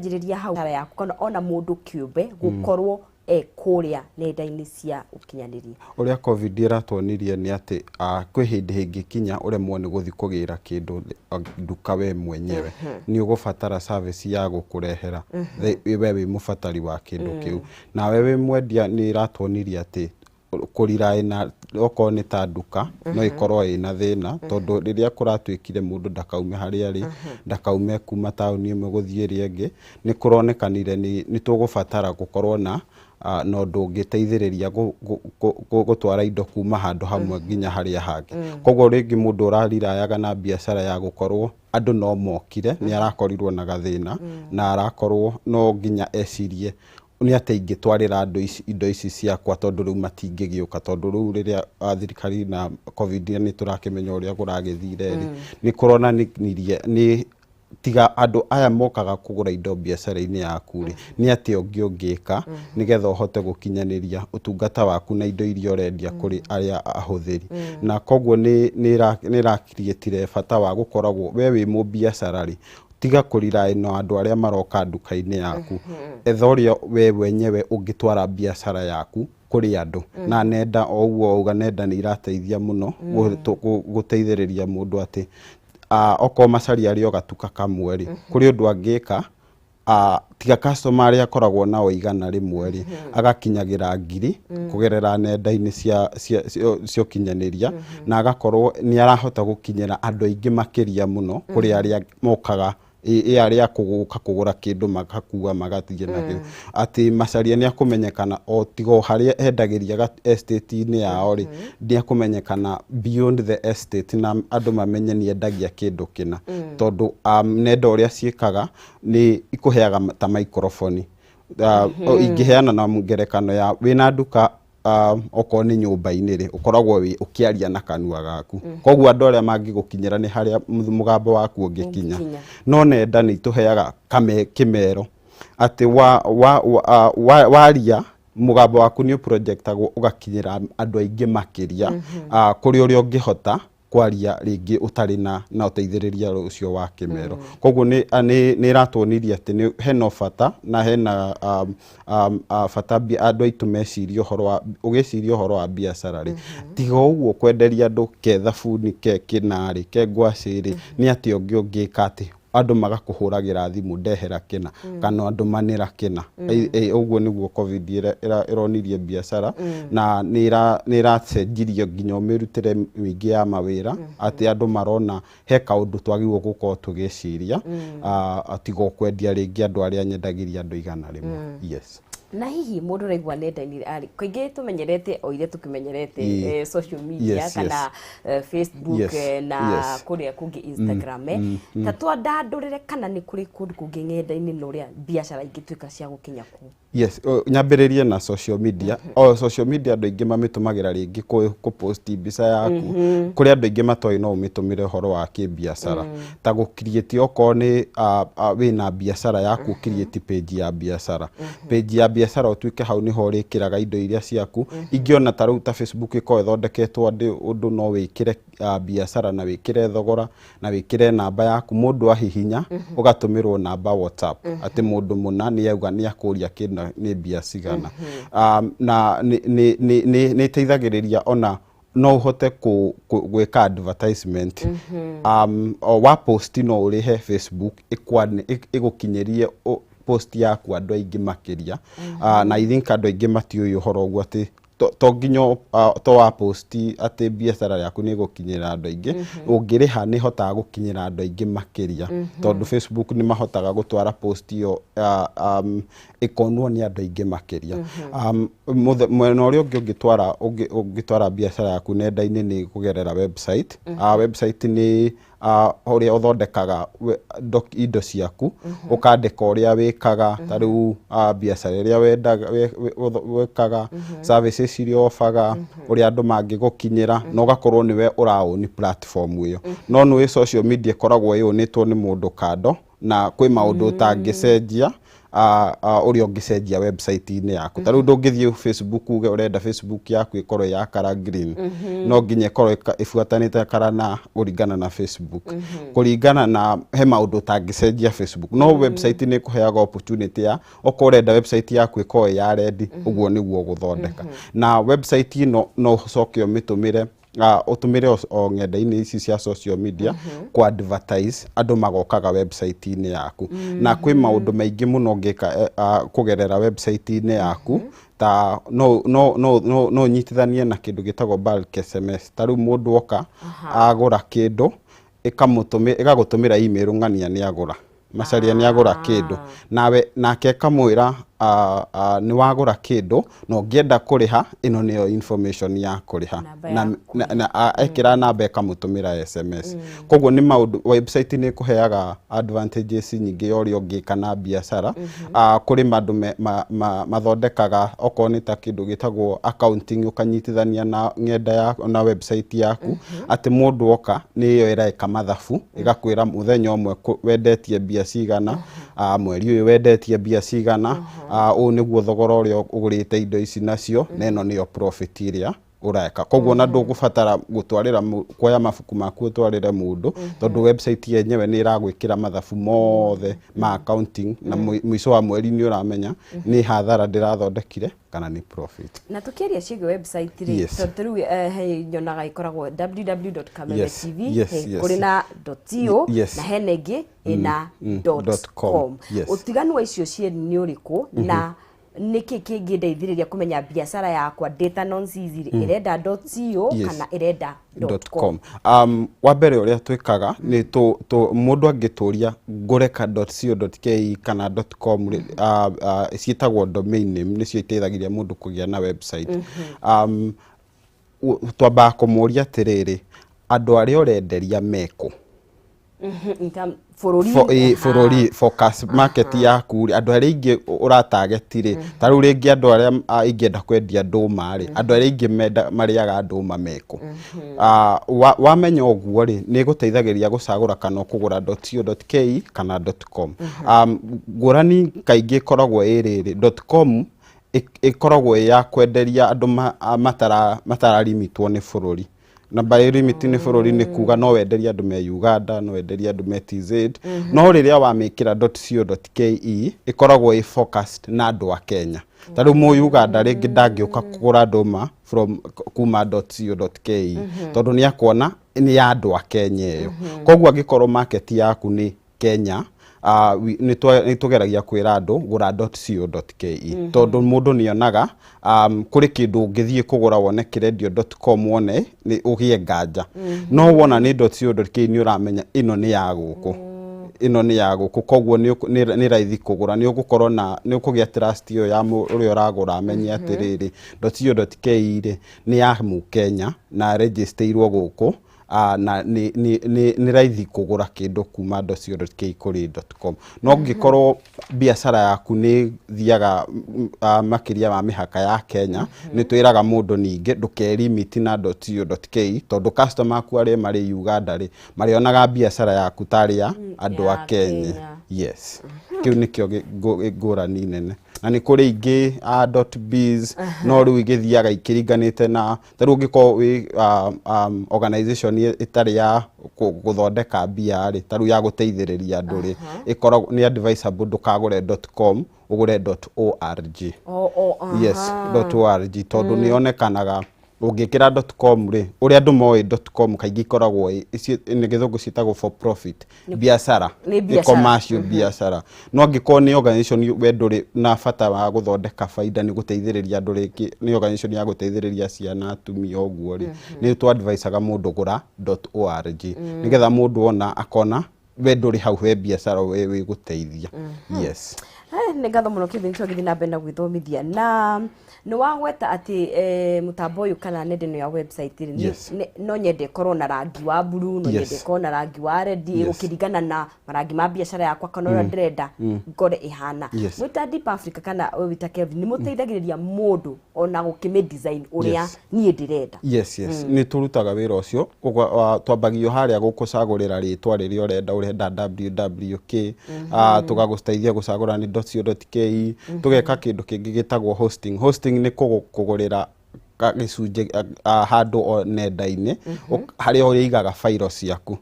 Njĩrĩria hau yaku kana ona mũndũ kĩũmbe gũkorwo e kũrĩa nenda-inĩ cia ũkinyanĩria. Ũrĩa COVID ĩratuonirie nĩ atĩ kwĩ hĩndĩ ĩngĩkinya ũremwo nĩ gũthiĩ kũgĩra kĩndũ nduka we mwenyewe, nĩ ũgũbatara service ya gũkũrehera we wĩ mũbatari wa kĩndũ kĩu. Nawe wĩ mwendia, nĩ ĩratuonirie atĩ kũrira na okorwo nĩ ta nduka no ĩkorwo ĩna thĩna, tondũ rĩrĩa kũratuĩkire mũndũ ndakaume harĩa arĩ, ndakaume kuma taũni ĩmwe gũthiĩ ĩrĩa ĩngĩ, nĩ kũronekanire nĩ tũgũbatara gũkorwo na na ũndũ ũngĩteithĩrĩria gũtwara indo kuma handũ hamwe nginya harĩa hangĩ. Koguo rĩngĩ mũndũ ũrarirayaga na biacara ya gũkorwo andũ no mokire, nĩ arakorirwo na gathĩna na arakorwo no nginya ecirie nĩ atĩ ingĩtwarĩra andũ ici indo ici ciakwa, tondũ rĩu matingĩgĩũka, tondũ rĩu rĩrĩa thirikari na COVID nĩ tũrakĩmenya ũrĩa kũragĩthire rĩ, nĩ kũronanirie nĩ tiga andũ aya mokaga kũgũra indo biacara-inĩ yaku rĩ, nĩ atĩa ũngĩ ũngĩka nĩgetha ũhote gũkinyanĩria ũtungata waku na indo iria ũrendia kũrĩ arĩa ahũthĩri. Na koguo nĩ ĩrakiriĩtire bata wa gũkoragwo we wĩ mũbiacara rĩ, tiga kũrira na andũ arĩa maroka nduka-inĩ yaku, etha ũrĩa we wenyewe ũngĩtwara biacara yaku kũrĩ andũ. Na nenda o ũguo auga, nenda nĩ irateithia mũno gũteithĩrĩria mũndũ atĩ okorwo macaria arĩ o gatuka kamwe rĩ, kũrĩ ũndũ angĩka tiga customer arĩa akoragwo nao 100 rĩ, agakinyagĩra 1000 kũgerera nenda-inĩ cia ũkinyanĩria, na agakorwo nĩ arahota gũkinyĩra andũ aingĩ makĩria mũno kũrĩ arĩa mokaga ĩ arĩa kũgũka kũgũra kĩndũ magakua magathiĩ nakĩo. Atĩ macaria nĩ akũmenyekana o tiga o harĩa endagĩria estate-inĩ yao rĩ, nĩ akũmenyekana beyond the estate na andũ mamenye nĩ endagia kĩndũ kĩna, tondũ nenda ũrĩa ciĩkaga nĩ ikũheaga ta microphone. Ingĩheana na ngerekano ya wĩna nduka, okorwo nĩ nyũmba-inĩ rĩ, ũkoragwo wĩ ũkĩaria na kanua gaku, koguo andũ arĩa mangĩgũkinyĩra nĩ harĩa mũgambo waku ũngĩkinya. Ũngĩkinya. No nenda nĩ itũheaga kĩmero atĩ waria mũgambo waku nĩ ũprojectagwo ũgakinyĩra andũ aingĩ makĩria kũrĩ ũrĩa ũngĩhota kwaria rĩngĩ ũtarĩ na ũteithĩrĩria ũcio wa kĩmero. Koguo nĩ ĩratuonirie atĩ hena bata na hena bata andũ aitũ mecirie ũhoro wa ũgĩciria ũhoro wa biacara rĩ, tiga ũguo kwenderia andũ ke thabuni ke kĩna rĩ, ke ngwacĩ rĩ, nĩ atĩa ũngĩ ũngĩka atĩ andũ magakũhũragĩra thimũ, ndehera kĩna kana ndũmanĩra kĩna. Ũguo nĩguo COVID ĩronirie biacara na nĩ ĩracenjirie nginya mĩrutĩre mĩingĩ ya mawĩra, atĩ andũ marona he kaũndũ twagĩrĩirwo gũkorwo tũgĩciria tiga o kwendia rĩngĩ andũ arĩa nyendagĩria andũ 100. Yes. Na hihi mũndũ ũraigua nenda-inĩ arĩ kaingĩ tũmenyerete o iria tũkĩmenyerete social media kana Facebook na kũrĩa kũngĩ Instagram, ta twandandũrĩre kana nĩ kũrĩ kũndũ kũngĩ ng'enda-inĩ na ũrĩa biacara ingĩtuĩka cia gũkinya kũu. Yes, nyambĩrĩrie na social media. O social media andũ aingĩ mamĩtũmagĩra rĩngĩ kũ post mbica yaku, kũrĩ andũ aingĩ matoĩ no ũmĩtũmĩre ũhoro wa kĩbiacara, ta gũ create okorwo nĩ wĩna biacara yaku, create page ya biacara, page ya biacara ũtuĩke hau nĩho ũrĩkĩraga indo iria ciaku ingĩ. Ona ta rĩu ta Facebook ĩkoragwo ĩthondeketwo ũndũ no wĩkĩre biacara na wĩkĩre thogora na wĩkĩre namba yaku, mũndũ ahihinya ũgatũmĩrwo namba WhatsApp atĩ mũndũ mũna nĩ auga nĩ akũria kĩna nĩ mbia cigana. Na nĩ ĩteithagĩrĩria ona no ũhote gwĩka advertisement. O wa post no ũrĩhe Facebook ĩgũkinyĩrie post yaku andũ aingĩ makĩria. Na I think andũ aingĩ matiũĩ ũhoro ũguo atĩ to nginya to wa post atĩ biacara yaku nĩ ĩgũkinyĩra andũ aingĩ. Ũngĩrĩha nĩ ĩhotaga gũkinyĩra andũ aingĩ makĩria, tondũ Facebook nĩ mahotaga gũtwara post ĩyo ĩkonwo nĩ andũ aingĩ makĩria. Mwena ũrĩa ũngĩ ũngĩtwara biacara yaku nenda-inĩ nĩ kũgerera website. Website nĩ ũrĩa ũthondekaga indo ciaku, ũkandĩka ũrĩa wĩkaga, ta rĩu biacara ĩrĩa wendaga wĩkaga, services iria obaga, ũrĩa andũ mangĩgũkinyĩra, na ũgakorwo nĩwe ũraũni platform ĩyo. No nĩũĩ social media ĩkoragwo ĩũnĩtwo nĩ mũndũ kando na kwĩ maũndũ ũtangĩcenjia. ũrĩa ũngĩcenjia website-inĩ yaku. Ta rĩu ndũngĩthiĩ Facebook uge ũrenda Facebook yaku ĩkorwo ya color green, no nginya ĩkorwo ĩbuatanĩte color na kũringana na Facebook, kũringana na he maũndũ ũtangĩcenjia Facebook. No website nĩ ĩkũheaga opportunity ya okorwo ũrenda website yaku ĩkorwo ĩ ya red, ũguo nĩguo ũgũthondeka. Na website ĩno no ũcoke ũmĩtũmĩre, ũtũmĩre o ng'enda-inĩ ici cia social media ku advertise, andũ magokaga website-inĩ yaku. Na kwĩ maũndũ maingĩ mũno ũngĩka kũgerera website-inĩ yaku, ta no ũnyitithanie na kĩndũ gĩtagwo bulk SMS. Ta rĩu mũndũ oka agũra kĩndũ, ĩgagũtũmĩra email ng'ania nĩ agũra, Macharia nĩ agũra kĩndũ, nawe nake ĩkamwĩra nĩ wagũra kĩndũ na ũngĩenda kũrĩha, ĩno nĩyo information ya kũrĩha. Namba ya Na ekĩra namba ĩkamũtũmĩra SMS. Koguo nĩ maũndũ website nĩ ĩkũheaga advantages nyingĩ ya ũrĩa ũngĩka na biacara. Kũrĩ mandũ mathondekaga okorwo nĩ ta kĩndũ gĩtagwo accounting, ũkanyitithania na ng'enda ya na website yaku, atĩ mũndũ oka nĩ ĩyo ĩreka mathabu, ĩgakwĩra mũthenya ũmwe wendetie mbia cigana, mweri ũyũ wendetie mbia cigana, ũũ nĩguo thogora ũrĩa ũgũrĩte indo ici nacio, na ĩno nĩyo profit ĩrĩa ũreka. Koguo na ndũgũbatara gũtwarĩra kuoya mabuku maku ũtwarĩre mũndũ, tondũ website yenyewe nĩ ĩragwĩkĩra mathabu mothe ma accounting, na mũico wa mweri nĩ ũramenya nĩ hathara ndĩrathondekire kana nĩ profit. Na tukiaria ciĩgiĩ website rĩ, tondũ rĩu he nyonaga ĩkoragwo www.kamemetv, kũrĩ na .co na hena ĩngĩ ĩna .com. Ũtiganu wa icio cierĩ nĩ ũrĩkũ, na nĩkĩ kĩngĩndeithĩrĩria kũmenya biacara yakwa data nonsense ĩrenda .co kana ĩrenda .com? Wa mbere ũrĩa twĩkaga nĩ mũndũ angĩtũria ngũreka .co.ke kana .com, ciĩtagwo domain name, nĩcio iteithagĩrĩria mũndũ kũgĩa na website. Twambaga kũmũria atĩrĩrĩ, andũ arĩa ũrenderia mekũ? Bũrũri, focus market yaku rĩ, andũ arĩa aingĩ ũratarget rĩ, ta rĩu rĩngĩ andũ arĩa ingĩenda kwendia ndũma rĩ, andũ arĩa aingĩ marĩaga ndũma mekũ? Wamenya ũguo rĩ, nĩ ĩgũteithagĩrĩria gũcagũra kana ũkũgũra .co.ke kana .com. Ngũrani kaingĩ ĩkoragwo ĩ rĩrĩ, .com ĩkoragwo ĩ ya kwenderia andũ matararimĩtwo nĩ bũrũri. Na by limit nĩ bũrũri nĩ kuga no wenderie andũ me Uganda, no wenderie andũ me TZ. No rĩrĩa wamĩkĩra .co.ke ĩkoragwo ĩ focused na andũ a Kenya. Ta rĩu mũ Uganda rĩngĩ ndangĩũka kũgũra ndũma from kuma .co.ke, tondũ nĩ akuona nĩ ya andũ a Kenya ĩyo. Koguo angĩkorwo market yaku nĩ Kenya, nĩ tũgeragia kwĩra andũ gũra .co.ke, tondũ mũndũ nĩ onaga kũrĩ kĩndũ ũngĩthiĩ kũgũra wone kĩrendio .com, wone nĩ ũgĩe nganja. No wona nĩ .co.ke nĩ ũramenya ĩno nĩ ya gũkũ, ĩno nĩ ya gũkũ, koguo nĩ raithi kũgũra, nĩ ũgũkorwo na nĩ ũkũgĩa trust ĩyo ya ũrĩa ũragũra, amenye atĩrĩrĩ .co.ke rĩ nĩ ya mũkenya na registeirwo gũkũ, na nĩ raithi kũgũra kĩndũ kuma .co.ke kũrĩ .com. No ũngĩkorwo biacara yaku nĩ thiaga makĩria ma mĩhaka ya Kenya, nĩ twĩraga mũndũ ningĩ ndũkerimiti na .co.ke, tondũ customer aku arĩa marĩ Uganda rĩ, marĩonaga biacara yaku tarĩ ya andũ a Kenya. Yes, kĩu nĩkĩo ngũrani nene. Na nĩ kũrĩ ingĩ .biz, no rĩu igĩthiaga ikĩringanĩte na ta rĩu ũngĩkorwo wĩ organization ĩtarĩ ya gũthondeka mbia rĩ, ta rĩu ya gũteithĩrĩria andũ rĩ, ĩkoragwo nĩ advisable ndũkagũre .com, ũgũre .org. Yes, .org, tondũ nĩ yonekanaga ũngĩkĩra .com rĩ, ũrĩa andũ moĩ .com kaingĩ ikoragwo nĩ gĩthũngũ ciĩtagwo for profit biacara, nĩ commercial biacara. No angĩkorwo nĩ organization we ndũrĩ na bata wa gũthondeka baida, nĩ gũteithĩrĩria andũ rĩngĩ, nĩ organization ya gũteithĩrĩria ciana, atumia ũguo rĩ, nĩ tũ advisaga mũndũ gũra .org, nĩgetha mũndũ ona akona we ndũrĩ hau he biacara we wĩ gũteithia. Yes. Nĩ ngatho mũno Kevin, tũgĩthiĩ na mbere na gwĩthomithia. Na nĩ wagweta atĩ mũtambo ũyũ kana nenda ĩno ya website rĩ, no nyende ĩkorwo na rangi wa blue, no nyende ĩkorwo na rangi wa red, gũkĩringana na marangi ma biacara yakwa kana ũrĩa ndĩrenda ngore ĩhana. Mwĩta Deep Africa kana wĩta Kevin, nĩ mũteithagĩrĩria mũndũ ona gũkĩmĩ design ũrĩa niĩ ndĩrenda? Yes, yes, nĩ tũrutaga wĩra ũcio. Twambagio harĩa gũkũcagũrĩra rĩtwa rĩrĩa ũrenda, ũrenda www tũgagũteithia gũcagũra nĩ .co.ke. Tũgeka kĩndũ kĩngĩ gĩtagwo hosting. Hosting nĩ kũgũrĩra gĩcunjĩ handũ o nenda-inĩ harĩa ũrĩigaga fairo ciaku,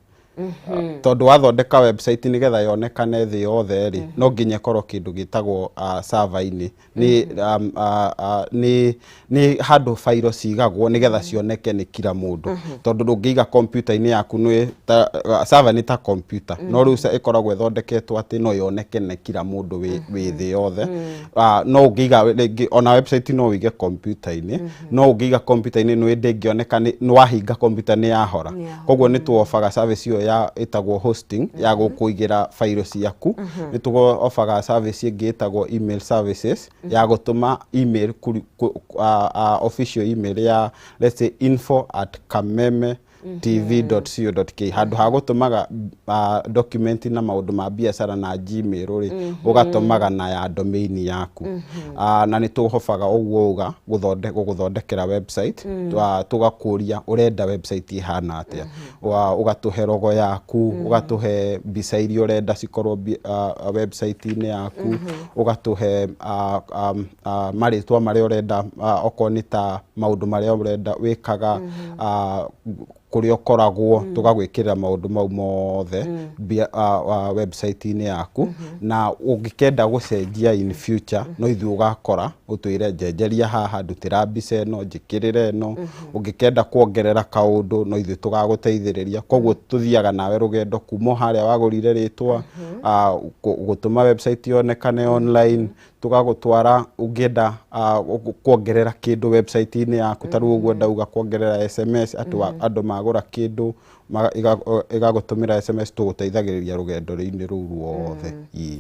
tondũ wathondeka website nĩgetha yonekane thĩ yothe rĩ, no nginya ĩkorwo kĩndũ gĩtagwo server-inĩ. Nĩ handũ fairo cigagwo nĩgetha cioneke nĩ kila mũndũ, tondũ ndũngĩiga kompiuta-inĩ yaku. Nĩ ta server, nĩ ta kompiuta, no rĩu ĩkoragwo ĩthondeketwo atĩ no yoneke nĩ kila mũndũ wĩ thĩ yothe. No ũngĩiga rĩngĩ ona website no ũige kompiuta-inĩ, no ũngĩiga kompiuta-inĩ nĩ ndĩngĩoneka, nĩ wahinga kompiuta nĩ yahora. Nĩ yahora. Koguo nĩ tuobaga service ĩyo ya ĩtagwo hosting ya gũkũigĩra fairo ciaku. Nĩ tuobaga service ĩngĩ ĩtagwo email services ya gũtũma email official email ya, let's say, info@kamemetv.co.ke. Handũ ha gũtũmaga document na maũndũ ma biacara na Gmail rĩ, ũgatũmaga na ya domain yaku. Na nĩ tũhobaga ũguo uga gũgũthondekera website. Tũgakũria ũrenda website ĩhana atĩa. Ũgatũhe logo yaku, ũgatũhe mbica iria ũrenda cikorwo website-inĩ yaku, ũgatũhe marĩtwa marĩa ũrenda, okorwo nĩ ta maũndũ marĩa ũrenda wĩkaga, kũrĩa ũkoragwo, tũgagwĩkĩrĩra maũndũ mau mothe website-inĩ yaku. Na ũngĩkenda gũcenjia in future, no ithuĩ ũgakora ũtwĩre, "Njenjeria haha, ndutĩra mbica ĩno, njĩkĩrĩre ĩno." Ũngĩkenda kuongerera kaũndũ, no ithuĩ tũgagũteithĩrĩria. Koguo tũthiaga nawe rũgendo kuma o harĩa wagũrire rĩtwa, gũtũma website yonekane online, tũgagũtwara ũngĩenda kuongerera kĩndũ website-inĩ yaku, ta rĩu ũguo ndauga kuongerera SMS, atĩ andũ magũra kĩndũ ĩgagũtũmĩra SMS. Tũgũteithagĩrĩria rũgendo-inĩ rũu ruothe. Ĩĩ.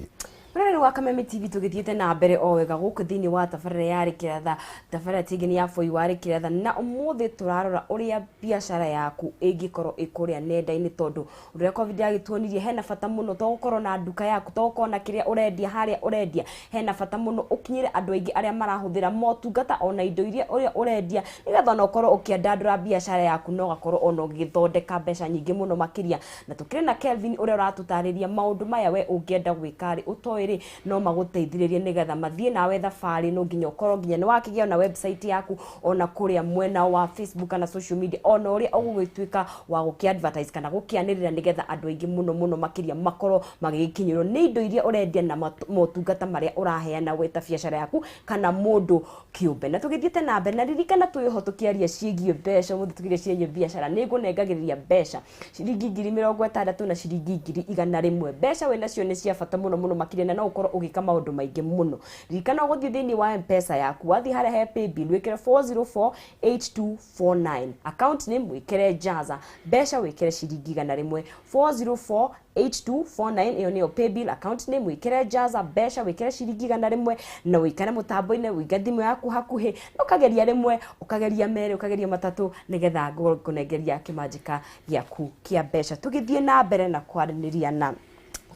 Mũroreri wa Kameme TV, tũgĩthiĩte na mbere o wega gũkũ thĩinĩ wa tabarĩra ya Rĩkĩratha, tabarĩra tingĩ nĩ ya Bũi wa Rĩkĩratha, na ũmũthĩ tũrarora ũrĩa biacara yaku ĩngĩkorwo ĩkũrĩa nenda-inĩ, tondũ ũrĩa COVID yagĩtuonirie hena bata mũno to gũkorwo na nduka yaku, to gũkorwo na kĩrĩa ũrendia harĩa ũrendia, hena bata mũno ũkinyĩre andũ aingĩ arĩa marahũthĩra motungata ona indo iria ũrĩa ũrendia, nĩgetha ona ũkorwo ũkĩandandũra biacara yaku na ũgakorwo ona ũgĩthondeka mbeca nyingĩ mũno makĩria. Na tũkĩrĩ na Kelvin ũrĩa ũratũtarĩria maũndũ maya we ũngĩenda gwĩka rĩ, ũtoĩ rĩ, no magũteithĩrĩrie nĩgetha mathiĩ nawe thabarĩ. No nginya ũkorwo nginya nĩ wakĩgĩa na website yaku, ona kũrĩa mwena wa Facebook kana social media, ona ũrĩa ũgũgĩtuĩka wa gũkĩ advertise kana gũkĩanĩrĩra, nĩgetha andũ aingĩ mũno mũno makĩria makorwo magĩgĩkinyĩrwo nĩ indo iria ũrendia na motungata marĩa ũraheana we ta biacara yaku kana mũndũ kĩũmbe. Na tũgĩthiĩte na mbere na ririkana twĩho tũkĩaria ciĩgiĩ mbeca, ũmũthĩ tũkĩaria ciĩgiĩ biacara, nĩ ngũnengagĩrĩria mbeca ciringi 60,000 na ciringi 100,000. Mbeca wĩ nacio nĩ cia bata mũno mũno makĩria, na no ũkorwo ũgĩka maũndũ maingĩ mũno. Ririkana ũgũthiĩ thĩinĩ wa M-Pesa yaku, wathiĩ harĩa he paybill, wĩkĩre 4048249, account name wĩkĩre Jaza, mbeca wĩkĩre ciringi 100. 4048249, ĩyo nĩyo paybill, account name wĩkĩre Jaza, mbeca wĩkĩre ciringi 100, na wĩikare mũtambo-inĩ, wĩige thimũ yaku hakuhĩ, na ũkageria rĩmwe, ũkageria merĩ, ũkageria matatũ, nĩgetha ngũnengeria kĩmanjĩka gĩaku kĩa mbeca. Tũgĩthiĩ na mbere na kwaranĩria na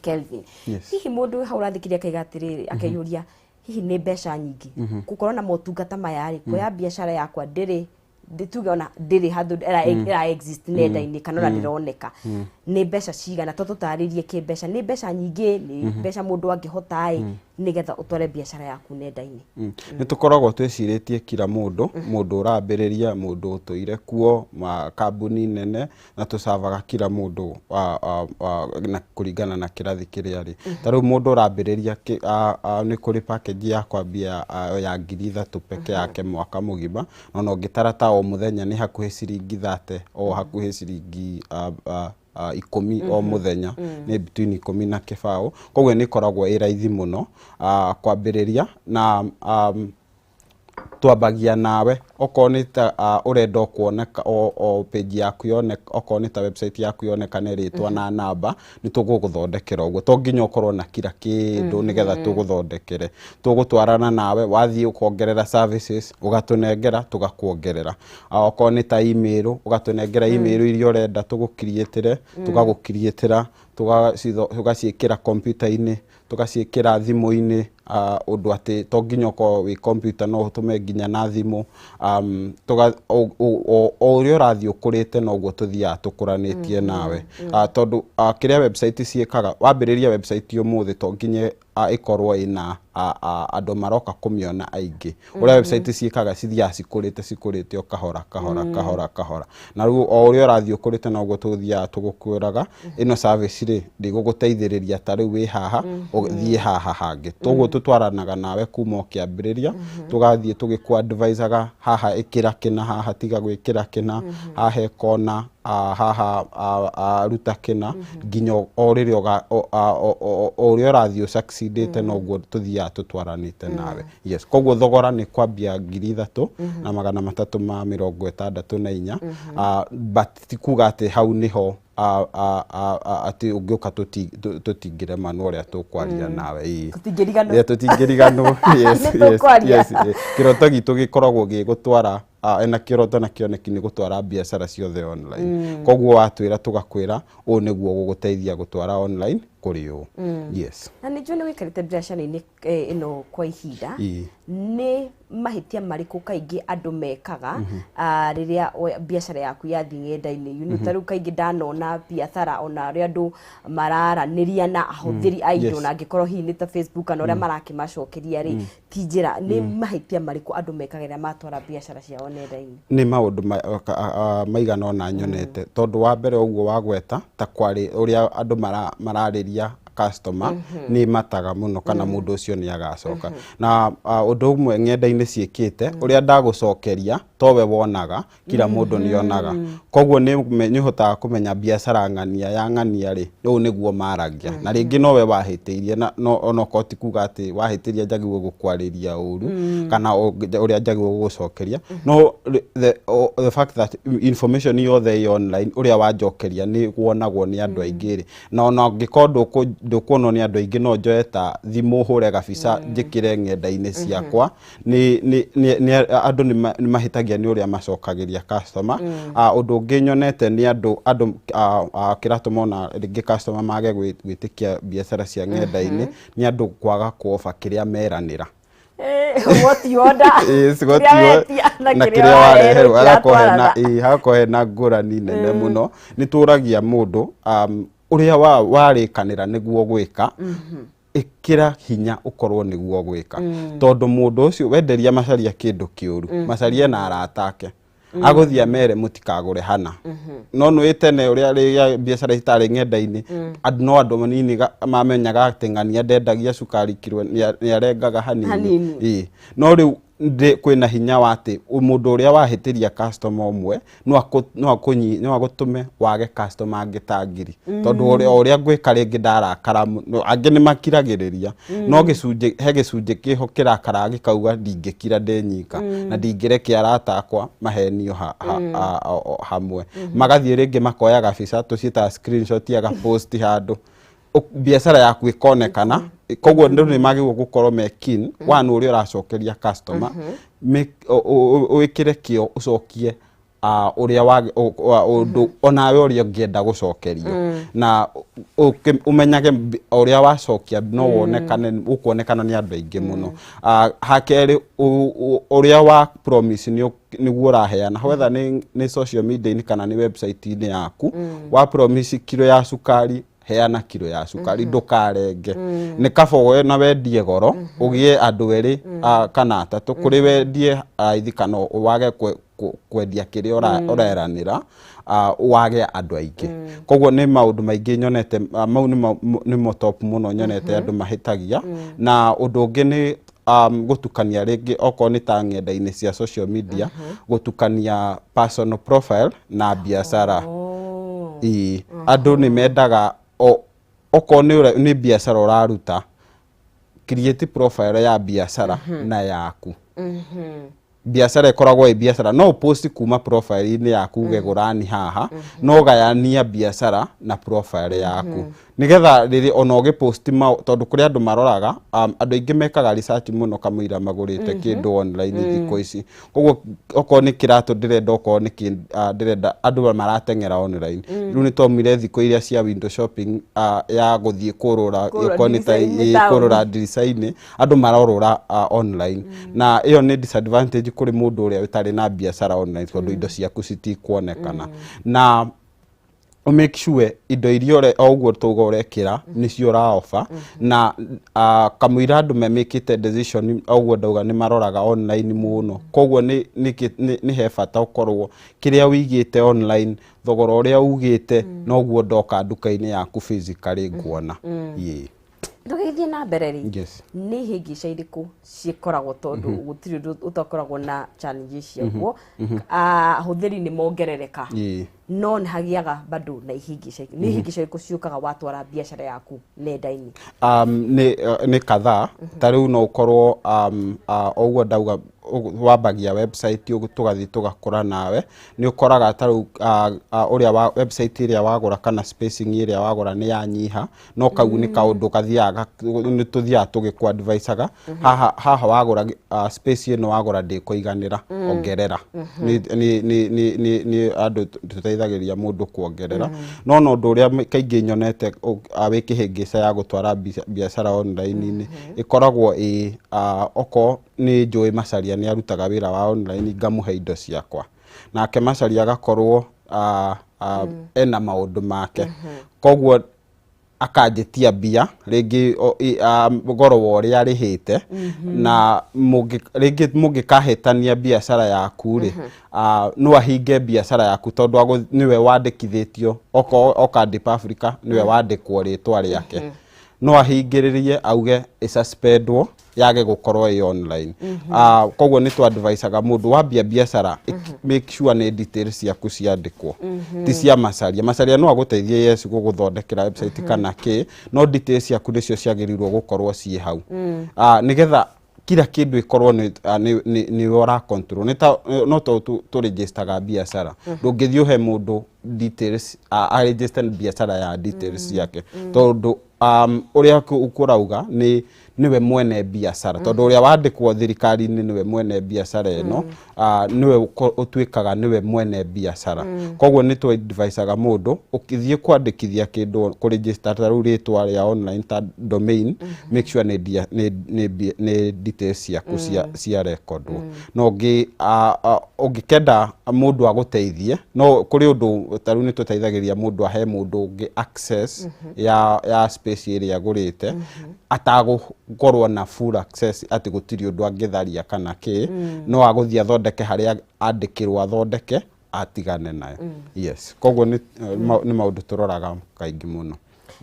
Kelvin, Yes. hihi mũndũ hau ũrathikĩrĩria akaiga atĩrĩrĩ, akeyũria, hihi nĩ mbeca nyingĩ gũkorwo na motungata maya rĩ, kuoya biacara yakwa ndĩrĩ tuge ona ndĩrĩ handũ ĩra exist nenda-inĩ kana ona ndĩroneka, nĩ mbeca cigana? To tũtarĩrie kĩmbeca, nĩ mbeca nyingĩ, nĩ mbeca mũndũ angĩhota ĩ, nĩgetha ũtware biacara yaku nenda-inĩ? Nĩ tũkoragwo twĩcirĩtie kila mũndũ, mũndũ ũrambĩrĩria, mũndũ ũtũire kuo, ma kambuni nene, na tũcavaga kila mũndũ na kũringana na kĩrathi kĩrĩa arĩ. Ta rĩu mũndũ ũrambĩrĩria nĩ kũrĩ package ya kwambia ya 3,000 peke yake mwaka mũgima, na ona ũngĩtara ta o mũthenya nĩ hakuhĩ ciringi 30, o hakuhĩ ciringi 10 o mũthenya, nĩ between 10 na 20. Koguo nĩ ĩkoragwo ĩ raithi mũno kwambĩrĩria. Na twambagia nawe okorwo nĩ ta ũrenda kuoneka o page yaku yoneka, okorwo nĩ ta website yaku yonekane rĩtwa na namba, nĩ tũgũgũthondekera ũguo. To nginya ũkorwo na kila kĩndũ nĩgetha tũgũthondekere. Tũgũtwarana nawe, wathiĩ ũkongerera services, ũgatũnengera, tũgakuongerera. Okorwo nĩ ta email, ũgatũnengera email iria ũrenda tũgũkiriĩtĩre, tũgagũkiriĩtĩra, tũgaciĩkĩra kompiuta-inĩ, tũgaciĩkĩra thimũ-inĩ, ũndũ atĩ to nginya ũkorwo wĩ kompiuta, no ũtũme nginya na thimũ. O ũrĩa ũrathiĩ ũkũrĩte, noguo tũthiaga tũkũranĩtie nawe, tondũ kĩrĩa website ciĩkaga, wambĩrĩria website ũmũthĩ, to nginya ĩkorwo ĩna andũ maroka kũmĩona aingĩ. Ũrĩa website ciĩkaga, cithiaga cikũrĩte cikũrĩte o kahora kahora kahora kahora, na rĩu o ũrĩa ũrathiĩ ũkũrĩte noguo tũthiaga tũgũkwĩraga ĩno service rĩ ndĩgũgũteithĩrĩria, ta rĩu wĩ haha, ũthiĩ haha hangĩ. Toguo tũtwaranaga nawe kuma o kĩambĩrĩria, tũgathiĩ tũgĩkũ advisaga, haha ĩkĩra kĩna, haha tiga gwĩkĩra kĩna, haha ĩkona, haha ruta kĩna, nginya o rĩrĩa o ũrĩa ũrathiĩ ũsucceedĩte noguo tũthiaga tũtwaranĩte nawe. Yes, koguo thogora nĩ kwambia 3364, but ti kuga atĩ hau nĩho atĩ ũngĩũka tũtingĩremanwo ũrĩa tũkwaria nawe. Ĩĩ. Tũtingĩriganwo. Yeah, tũtingĩriganwo. Yes. Nĩ tũkwaria. Yes. Kĩroto gitũ gĩkoragwo gĩ gũtwara, ena kĩroto na kĩoneki nĩ gũtwara biacara ciothe online. Koguo watwĩra, tũgakwĩra ũũ nĩguo gũgũteithia gũtwara online kũrĩ ũũ. Yes. Na nĩ njũĩ nĩ wĩikarĩte biacara-inĩ ĩno kwa ihinda. Nĩ mahĩtia marĩkũ kaingĩ andũ mekaga rĩrĩa biacara yaku yathiĩ ng'enda-inĩ? Ta rĩu kaingĩ ndanona biacara ona ũrĩa andũ mararanĩria na ahũthĩri a indo, na angĩkorwo hihi nĩ ta Facebook kana ũrĩa marakĩmacokeria rĩ, ti njĩra. Nĩ mahĩtia marĩkũ andũ mekaga rĩrĩa matwara biacara ciao nenda-inĩ? Nĩ maũndũ maigana ũna nyonete, tondũ wa mbere ũguo wagweta ta kwarĩ ũrĩa andũ mararĩria customer nĩ mataga mũno kana mũndũ ũcio nĩ agacoka. Na ũndũ ũmwe ng'enda-inĩ ciĩkĩte, ũrĩa ndagũcokeria towe wonaga, kila mũndũ nĩ onaga. Koguo nĩ ũhotaga kũmenya biacara ng'ania ya ng'ania rĩ, ũũ nĩguo maragia, na rĩngĩ nowe wahĩtĩirie, na no onokorwo ti kuga atĩ wahĩtĩria njagĩrĩirwo gũkwarĩria ũru kana ũrĩa njagĩrĩirwo gũgũcokeria, no the fact that information yothe ĩ online, ũrĩa wanjokeria nĩ wonagwo nĩ andũ aingĩ rĩ, na ona angĩkorwo ndũkuonwo nĩ andũ aingĩ, no njoe ta thimũ hũre gabica njĩkĩre ng'enda-inĩ ciakwa. Nĩ andũ nĩ mahĩtagia nĩ ũrĩa macokagĩria customer. Ũndũ ũngĩ nyonete nĩ andũ kĩratũma ona rĩngĩ customer mage gwĩtĩkia biacara cia ng'enda-inĩ nĩ andũ kwaga kuoba kĩrĩa meranĩra. What you order. Yes, what kĩrĩa you wetia na na kĩrĩa kĩrĩa wareherwo wareherwo hagakorwo hena itiratwarana. Ĩĩ, hagakorwo hena ngũrani nene mũno. Nĩ tũragia mũndũ ũrĩa warĩkanĩra nĩguo gwĩka, ĩkĩra hinya ũkorwo nĩguo gwĩka, tondũ mũndũ ũcio wenderia macaria kĩndũ kĩũru, macaria na arata ake agũthiĩ amere mũtikagũre hana. No nĩ tene ũrĩa rĩrĩa biacara itarĩ ng'enda-inĩ, andũ no andũ manini mamenyaga atĩ ng'ania ndendagia cukari kiro, nĩ arengaga hanini. Hanini. Ĩĩ. No rĩu kwĩna hinya wa atĩ mũndũ ũrĩa wahĩtĩria customer ũmwe no agũtũme wage customer angĩ ta 1000, tondũ o ũrĩa ngwĩka rĩngĩ ndarakara angĩ nĩ makiragĩrĩria, no gĩcunjĩ he gĩcunjĩ kĩho kĩrakara gĩkauga ndingĩkira ndĩ nyika na ndingĩreke arata akwa mahenio hamwe. Magathiĩ rĩngĩ makoya gabica, tũciĩtaga screenshot, agapost handũ, biacara yaku ĩkonekana. Koguo andũ nĩ magĩrĩirwo gũkorwo me keen one ũrĩa ũracokeria customer, wĩkĩre kĩo ũcokie ũrĩa ũndũ onawe ũrĩa ũngĩenda gũcokerio, na ũmenyage ũrĩa wacokia no wonekane, ũkuonekana nĩ andũ aingĩ mũno. Hakerĩ, ũrĩa wa promise nĩguo ũraheana, whether nĩ social media-inĩ kana nĩ website-inĩ yaku, wa promise kiro ya cukari, heana kiro ya cukari, ndũkarenge. Nĩ kaba we na wendie goro ũgĩe andũ erĩ kana atatũ kũrĩ wendie raithi kana wage kwendia kĩrĩa ũreranĩra, wage andũ aingĩ. Koguo nĩ maũndũ maingĩ nyonete, mau nĩmo top mũno nyonete andũ mahĩtagia. Na ũndũ ũngĩ nĩ gũtukania rĩngĩ, okorwo nĩ ta ng'enda-inĩ cia social media, gũtukania personal profile na biacara. Ĩĩ, andũ nĩ mendaga okorwo nĩ biacara ũraruta, create profile ya biacara na yaku. Biacara ĩkoragwo ĩ biacara, no post kuma profile-inĩ yaku uge gũrani haha, no gayania biacara na profile yaku nigetha rĩrĩ ona ũgĩpost tondũ kũrĩ andũ maroraga, andũ aingĩ mekaga research mũno kamũira magũrĩte kĩndũ online thikũ ici. Koguo okorwo nĩ kĩratũ ndĩrenda, okorwo nĩ ndĩrenda, andũ marateng'era online. Rĩu nĩ twaumire thikũ iria cia window shopping, ya gũthiĩ kũrũra Kũrũra okorwo nĩ ta ndirica-inĩ ĩ, taũni. Kũrũra ndirica-inĩ, andũ marorũra online, na ĩyo nĩ disadvantage kũrĩ mũndũ ũrĩa ũtarĩ na biacara online, tondũ indo ciaku citikuonekana. Na Make sure indo iria o ũguo tauga ũrekĩra nĩcio ũraoba na kamũira andũ memĩkĩte decision. O ũguo ndauga nĩ maroraga online mũno, koguo nĩ he bata ũkorwo kĩrĩa wĩigĩte online, thogora ũrĩa ugĩte noguo ndoka nduka-inĩ yaku physically nguona. Ĩĩ. Tũgĩthiĩ na mbere rĩ, Yes. nĩ ihĩngĩca irĩkũ ciĩkoragwo, tondũ gũtirĩ ũndũ ũtakoragwo na challenges ciaguo? Ahũthĩri nĩ mongerereka, no nĩ hagĩaga bado na ihĩngĩca. Nĩ ihĩngĩca irĩkũ ciũkaga watwara biacara yaku nenda-inĩ? Nĩ kadhaa. Ta rĩu no ũkorwo o ũguo ndauga wambagia website ũguo tũgathiĩ tũgakũra nawe, nĩ ũkoraga ta rĩu ũrĩa wa website ĩrĩa wagũra kana spacing ĩrĩa wagũra nĩ yanyiha, no kau nĩ kaũndũ kathiaga nĩ tũthiaga tũgĩkũ advisaga haha haha wagũra space ĩno wagũra ndĩkũiganĩra, ongerera. Nĩ andũ tũteithagĩrĩria mũndũ kuongerera, no na ũndũ ũrĩa kaingĩ nyonete wĩ kĩhĩngĩca ya gũtwara biacara online-inĩ ĩkoragwo ĩ okorwo nĩ njũĩ Macharia nĩ arutaga wĩra wa online, ngamũhe indo ciakwa, nake Macharia agakorwo ena maũndũ make, koguo akanjĩtia mbia rĩngĩ goro wa ũrĩa arĩhĩte, na rĩngĩ mũngĩkahĩtania biacara yaku rĩ, no ahinge biacara yaku tondũ nĩwe wandĩkithĩtio. Okorwo oka Deep Africa nĩwe wandĩkwo rĩtwa rĩake, no ahingĩrĩrie auge ĩsuspendwo yage gũkorwo ĩ online. Koguo nĩ twadvisaga mũndũ wambia biacara make sure nĩ details ciaku ciandĩkwo, ti cia Macharia. Macharia no agũteithie, yes, gũgũthondekera website kana kĩ, no details ciaku nĩcio ciagĩrĩirwo gũkorwo ciĩ hau, nĩgetha kila kĩndũ ĩkorwo nĩ we ũra control. Nĩ ta no to tũregistaga biacara, ndũngĩthiĩ ũhe mũndũ details aregister biacara ya details ciake, tondũ ũrĩa kũrauga nĩ nĩwe mwene biacara, tondũ ũrĩa wandĩkwo thirikari-inĩ nĩwe mwene biacara ĩno, nĩwe ũtuĩkaga nĩwe mwene biacara. Koguo nĩ tũ-advisaga mũndũ ũkĩthiĩ kwandĩkithia kĩndũ, kũregister ta rĩu rĩtwa rĩa online ta domain, make sure nĩ details ciaku cia recordwo. No ũngĩkenda mũndũ agũteithie, no kũrĩ ũndũ ta rĩu nĩ tũteithagĩrĩria mũndũ ahe mũndũ ũngĩ access ya space ĩrĩa agũrĩte, atagũkorwo na full access atĩ gũtirĩ ũndũ angĩtharia kana kĩ, no agũthiĩ athondeke harĩa andĩkĩrwo athondeke atigane nayo. Yes, koguo nĩ maũndũ tũroraga kaingĩ mũno.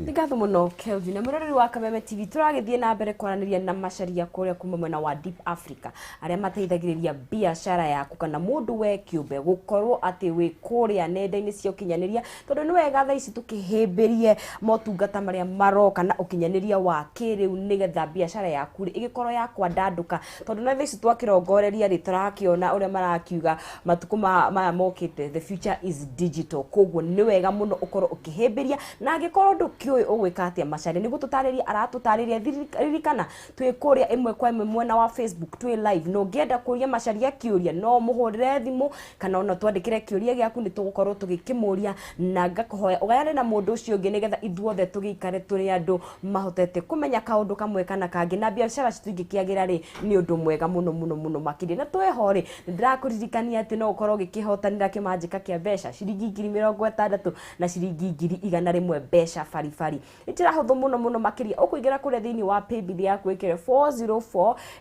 Nĩ ngatho mũno, Kelvin. Na mũroreri wa Kameme TV, tũragĩthiĩ na mbere kwaranĩria na Macharia kũrĩa kuma mwena wa Deep Africa, arĩa mateithagĩrĩria biacara yaku kana mũndũ we kĩũmbe gũkorwo atĩ wĩ kũrĩa nenda-inĩ cia ũkinyanĩria, tondũ nĩ wega thaa ici tũkĩhĩmbĩrie motungata marĩa maroka na ũkinyanĩria wa kĩrĩu, nĩgetha biacara yaku rĩ ĩgĩkorwo ya kwandandũka, tondũ na thaa ici twakĩrongoreria rĩ, tũrakĩona ũrĩa marakiuga matukũ maya mokĩte, the future is digital. Koguo nĩ wega mũno ũkorwo ũkĩhĩmbĩria, na angĩkorwo ndũkĩũĩ ũgwĩka atĩa, Macharia nĩ gũtũtarĩria aratũtarĩria. Ririkana twĩ kũrĩa ĩmwe kwa ĩmwe mwena wa Facebook, twĩ live, na ũngĩenda kũria Macharia kĩũria no mũhũrĩre thimũ kana ona twandĩkĩre kĩũria gĩaku, nĩ tũgũkorwo tũgĩkĩmũria, na ngakũhoya ũgayane na mũndũ ũcio ũngĩ, nĩgetha ithuothe tũgĩikare tũrĩ andũ mahotete kũmenya kaũndũ kamwe kana kangĩ, na biacara citũ ingĩkĩagĩra rĩ, nĩ ũndũ mwega mũno mũno mũno makĩria. Na twĩho rĩ, nĩ ndĩrakũririkania atĩ no ũkorwo ũgĩkĩhotanĩra kĩmanjĩka kĩa mbeca ciringi 60,000 na ciringi 100,000 mbeca baribari. Nĩ njĩra hũthũ mũno mũno makĩria. Ũkũingĩra kũrĩa thĩinĩ wa paybill yaku, wĩkĩre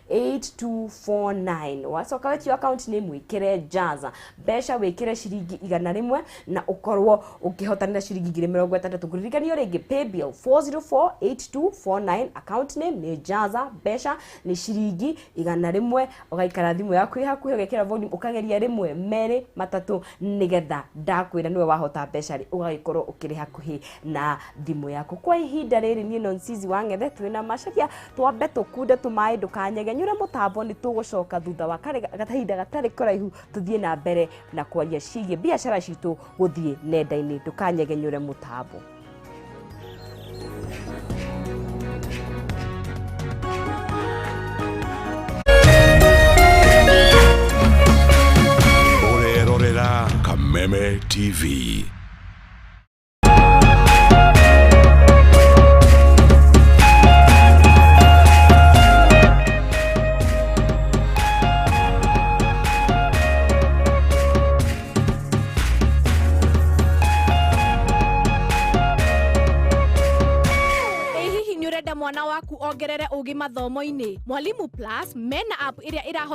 4048249, wacoka wĩtio account name, wĩkĩre Jaza, mbeca wĩkĩre ciringi 100, na ũkorwo ũkĩhotanĩra ciringi 60,000. Kũririkanio rĩngĩ, paybill 4048249, account name nĩ Jaza, mbeca nĩ ciringi 100. Ũgaikara thimũ yaku ĩ hakuhĩ, ũgekĩra volume, ũkageria rĩmwe, merĩ, matatũ, nĩgetha ndakwĩra nĩwe wahota mbeca rĩ, ũgagĩkorwo ũkĩrĩ hakuhĩ na thimũ yaku kwa ihinda rĩrĩ. Niĩ Nonsizi wa Ng'ethe twĩna Macharia, twambe tũkunde tũmaĩ, ndũkanyegenyũre mũtambo, nĩ tũgũcoka thutha wa kahinda gatarĩ kũraihu tũthiĩ na mbere na kwaria ciĩgiĩ biacara citũ gũthiĩ nenda-inĩ. Ndũkanyegenyũre mũtambo. Ũrerorera Kameme TV. Ũrenda mwana waku ongerere ũgĩ mathomo-inĩ? Mwalimu Plus mena app ĩrĩa ĩrahotithia